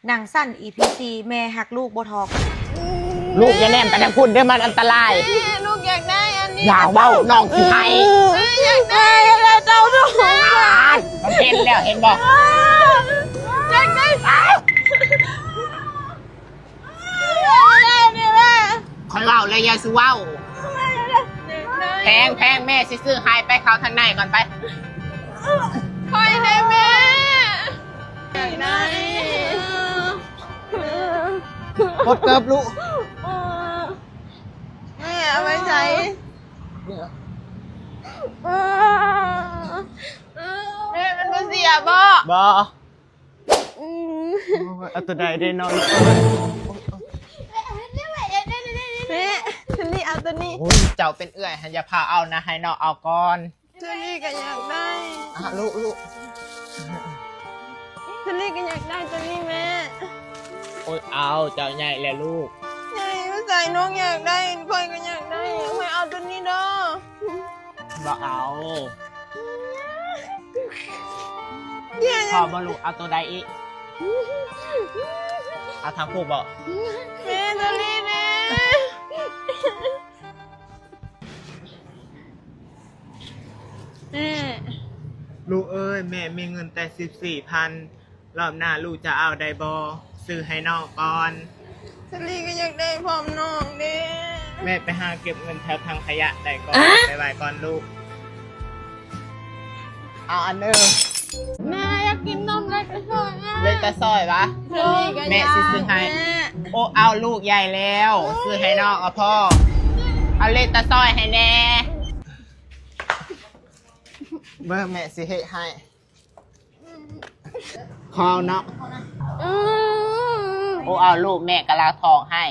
ໜັງສັ້ນ ອີພີສີ່ ແມ່ຮັກລູກບໍ່ທອກ. ລູກຢ່າແນມໄປທາງພຸ້ນເດີ້ ມັນອັນຕະລາຍ. ແມ່ ລູກຢາກໄດ້ອັນນີ້. ຢ່າເວົ້າ ນ້ອງຊິໄຫ້. ແມ່ຢາກໄດ້ ຢາກໄດ້ເຕົ້າໜູ. ອ່ານ ມັນເຫັນແລ້ວ ເຫັນບໍ່? ຢາກໄດ້. ຂ້ອຍເວົ້າແລ້ວຢ່າສູ່ເວົ້າ. ແພງ ແພງ ແມ່ຊິຊື້ໃຫ້. ໄປເຂົ້າທາງໃນກ່ອນໄປ. ຂ້ອຍໄດ້ແມ່. ຢາກໄດ້. ປົດເກີບລູກ. ແມ່ເອົາໄວ້ໃສ? ແມ່ ມັນບໍ່ເສຍບໍ່? ບໍ່. ອືມ ໂອ້ຍ ເອົາຕົວໃດເດ້ນ້ອງ? ແມ່ ເທນນີ້ເອົາຕົວນີ້. ໂອ້ຍ ເຈົ້າເປັນເອື້ອຍຫັ້ນ ຢ່າພາເອົານະ ໃຫ້ນ້ອງເອົາກ່ອນ. ເທນນີ້ກໍຢາກໄດ້. ອ່ະ ລູກ ລູກ. ເທນນີ້ກໍຢາກໄດ້ຕົວນີ້ແມ່. ໂອ້ຍ ເອົາ ເຈົ້າໃຫຍ່ແລ້ວລູກ. ໃຫຍ່ຢູ່ໃສ? ນ້ອງຢາກໄດ້ ຂ້ອຍກໍຢາກໄດ້. ຂ້ອຍເອົາຕົວນີ້ເດີ້. ບໍ່ເອົາ. ເດຍ ພໍບໍ່ລູກ? ເອົາໂຕໃດອີກ? ເອົາທາງຜູ້ບໍ່? ແມ່ ໂຕນີ້ແມ່. ແມ່ ລູກເອີຍ ແມ່ມີເງິນແຕ່ສິບສີ່ພັນ. ລອບໜ້າລູກຈະເອົາໄດ້ບໍ່? ຊື້ໃຫ້ນ້ອງກ່ອນ. ສາລີກໍຢາກໄດ້ພ້ອມນ້ອງເດ້. ແມ່ໄປຫາເກັບເງິນແຖວຖັງຂະຫຍະໄດ້ກ່ອນ. ບາຍບາຍກ່ອນລູກ. ເອົາອັນໜຶ່ງ. ແມ່ຢາກກິນນົມເລັກຕາຊອຍ. ເລັກຕາຊອຍຫວາ? ສາລີກໍຢາກ. ແມ່ຊິຊື້ໃຫ້. ໂອ້ ເອົາລູກໃຫຍ່ແລ້ວ. ຊື້ໃຫ້ນ້ອງເອົາພໍ. ເອົາເລັກຕາຊອຍໃຫ້ແດ່. ເບິ່ງແມ່ຊິເຮັດໃຫ້. ຂໍເນາະ. ອືມ ໂອ້ ເອົາລູກ ແມ່ກະລາທອງໃຫ້.